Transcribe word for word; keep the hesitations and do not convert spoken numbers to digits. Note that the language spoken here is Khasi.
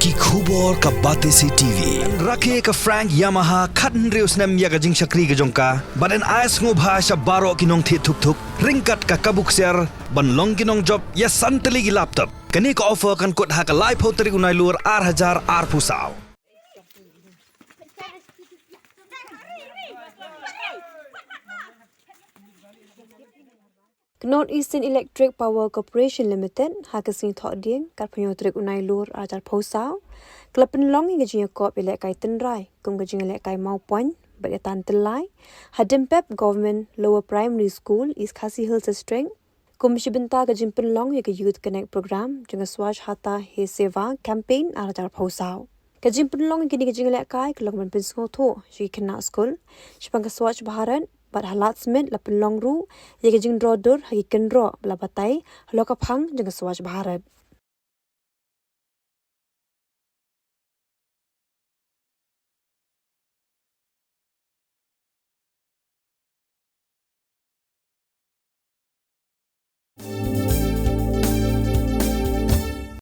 Ki khubor ka Batesi T V. Rakhe ka Frank Yamaha khathynriew snem ïa ka jingshakri ka jong ka bad yn ai sngewbha sha baroh ki nongthied thuk thuk ryngkat ka kabu ksiar ban long ki nongjop ïa san tylli ki laptop. Kane ka offer kan kut ha ka laiphew tarik u Nailur ar hajar arphew saw. Ka North Eastern Electric Power Corporation Limited ha ka sngi Thohdieng, ka arphew tarik u Nailur ar hajar arphew saw, ka la pynlong ïa ka jingïakop ïalehkai tynrai kum ka jingïalehkai mawpoiñ bad ïatan tyllai ha Dimpep Government Lower Primary School, East Khasi Hills District, kum shi bynta ka jingpynlong ïa ka Youth Connect Program jong ka Swachhata Hi Seva Campaign ar hajar arphew saw. Ka jingpynlong ïa kine ki jingïalehkai ka long ban pynsngewthuh sha ki khynnah skul shaphang ka Swachh Bharat bad ha Lad Smit la pynlong ruh ïa ka jingdro dur ha ki kynroh ba la batai halor ka phang jong ka Swachh Bharat.